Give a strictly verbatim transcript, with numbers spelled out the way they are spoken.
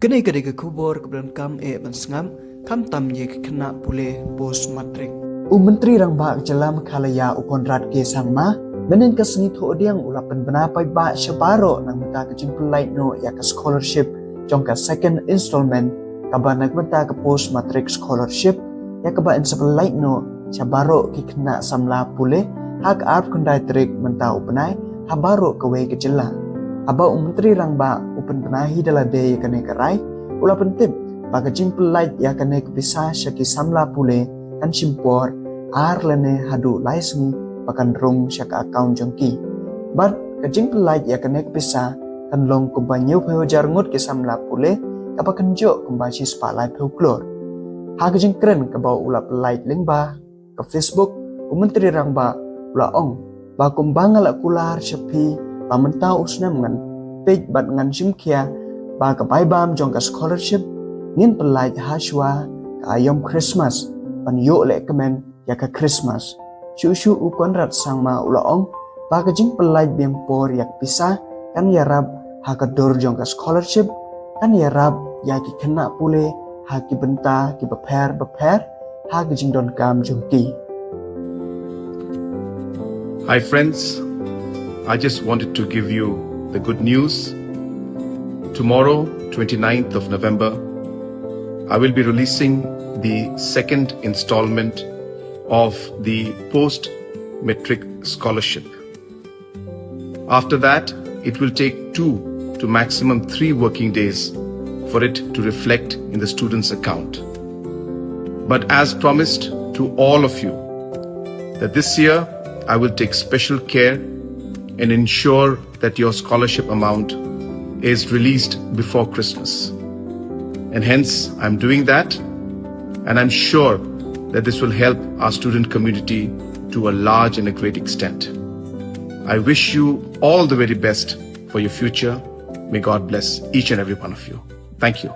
Kane ka dei ka khubor kaba donkam eh ban sngap, khamtam ïa ki khynnah pule post matric. U Myntri Rangbah ka jylla Meghalaya u Conrad K Sangma, mynhynnin ka sngi Thohdieng u la pynbna paidbah sha baroh na ka bynta ka jingpyllait noh ïa ka scholarship jong ka second installment kaba na ka bynta ka post matric scholarship, ïa kaba yn sa pyllait noh sha baroh ki khynnah samla pule ha ka arphew khyndai tarik mynta u bnai ha baroh kawei ka jylla. Haba u Myntri Rangbah u pynbna hi da lade ïa kane ka rai, u la pyntip ba ka jingpyllait ïa kane ka pisa sha ki samla pule kan shim por ar lane haduh lai sngi ba kan rung sha ka account jong ki. Bad ka jingpyllait ïa kane ka pisa kan long kumba hynñiewphew hajar ngut ki samla pule, kaba kynjoh kumba shispah laiphew klur. Ha ka jingkren kaba u la pyllait lyngba ka Facebook, u Myntri Rangbah u la ong ba kumba nga la kular sha phi ba mynta u snem ngan peit bad ngan shim khia ba ka bai bam jong ka scholarship ngin pyllait ha shuwa ka aïom Christmas ban ïoh lehkmen ïa ka Christmas. Shuh shuh u Conrad Sangma u la ong ba ka jingpyllait biang por ïa ka pisa kan ïarap ha ka dur jong ka scholarship, kan ïarap ïa ki khynnah pule ha ki bynta kiba pher ba pher ha ka jingdonkam jong ki. Hi, friends. I just wanted to give you the good news. Tomorrow, twenty-ninth of November, I will be releasing the second installment of the post matric scholarship. After that, it will take two to maximum three working days for it to reflect in the student's account. But as promised to all of you, that this year I will take special care and ensure that your scholarship amount is released before Christmas. And hence, I'm doing that, and I'm sure that this will help our student community to a large and a great extent. I wish you all the very best for your future. May God bless each and every one of you. Thank you.